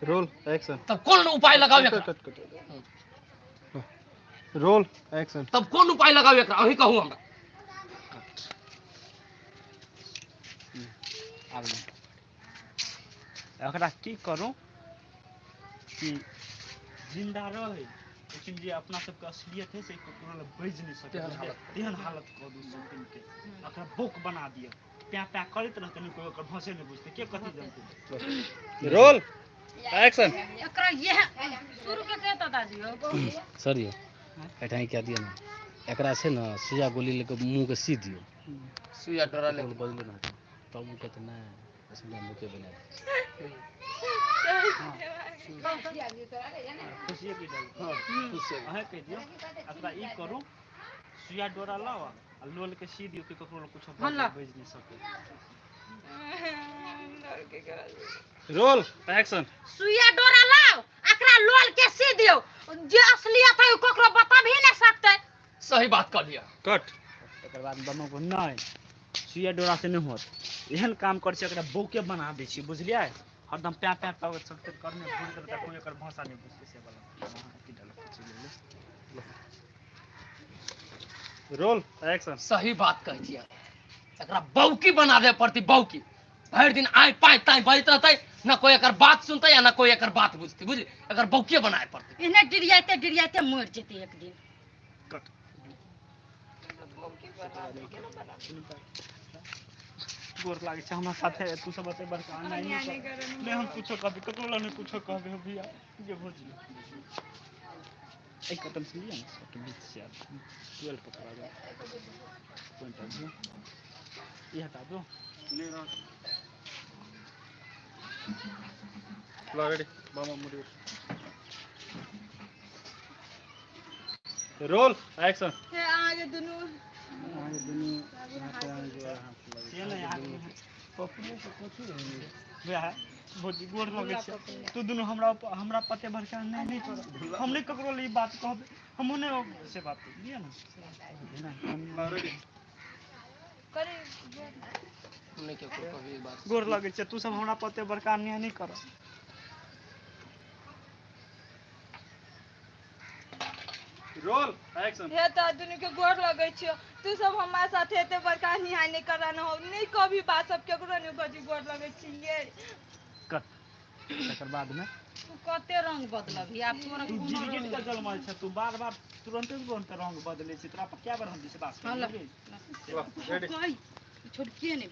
Roll action. तब कोन उपाय लगाउ एकरा? कट कट। Roll action. तब कोन उपाय लगाउ एकरा, अहीं कहू हमरा। आब एकरा की करू कि जिंदा रहे, लेकिन जे अपना सबके असलियत है से ककरो लग बाजि नहि सकै, तेहन हालत। तेहन हालत कऽ दू सब दिन के। एकरा बोक बना दिअ, प्या प्या करैत रहतै, नहि कोइ ओकर भाषे नहि बुझतै, के कथी जनतै। Roll action. एकरा यह शुरू के के दादाजी हो। सर यौ एठाम कए दिअ ने, एकरा छै ने सुइया गोली लऽ कऽ मुँहके सी दियौ। सुइया डोरा ले बजलो ने तब ओ कहतै नहि असलिया मुँहके बना दे। खुशिये कहि दियौ। हाँ, खुशी। अहें कहि दियौ, एकरा ई करू, सुइया डोरा लाउ आ लोल के सी दियौ कि ककरो लग कुछो हल्ला। बाजि नहि सकै। Roll action. सुइया डोरा लाओ, एकरा लोल के सी दियौ, जे असलियत है उ ककरो बता भी नहीं सकते। सही बात कहलियै। कट। तकर बाद बमा को नहि सुइया डोरा से नहि होत, एहन काम करै छै एकरा बौके बना दै छियै, बुझलियै? हरदम प्या प्या प्या सकते करने भूल देबै, कोइ एकर भाषा नहि बुझतै से वाला। की डालक चलि। Roll action. सही बात कहै छियै, एकरा बौकी बना दे पड़ती, बौकी। भरि दिन आइ पाइ ताइ बजैत रहतै, न कोई एकर बात सुनतै आ न कोई एकर बात बुझतै, बुझली? एकर बौकिए बनाए पड़तै। इन्हें डिरियाते डिरियाते मर जेतै एक दिन। कट। गोर लागै छै हमरा साथे तू सब एते बड़का अन्याय नहि कर। नहि हम कुछो कहबै, ककरो लग नहि कुछो कहबै भैया जे भौजी। एक कदम से लिया ना, सबके बीच से 12 पकड़ा जाए पॉइंट आ दियो, ये हटा दो। लो रेडी मामा मुड़ी। Roll action. हे अहाँके दुनू से नहीं यार, भैया भौजी गोर लगै छै, तू दुनू हमरा हमरा पते बड़का अन्याय नहि कर, हम नहि ककरो लग ई बात कहबै, हमहूँ नहि से बात लिअ ने। लो रेडी। करे। नहि केकरो कहबै ई बात। गोर लगै छै, तू सब हमरा पते बड़का अन्याय नहि कर। Roll action. हे तऽ दुनू के गोर लगै छियौ, तू सब हमरा साथे एते बड़का अन्याय नहि करना हो, नहि कभी बात सब केकरो नहि कहै, गोर लगै छियै। कट। तकर बादमे तू कते रंग बदलबही आब, तोरा तू कोनो जिंदगी रंग के जलमल छै, तू बार बार तुरंते तुरंते रंग बदलै छै, तोरा पर क्या बार हम विश्वास हँ, ल। करियै? लो रेडी। कहि छोटकिए नहि।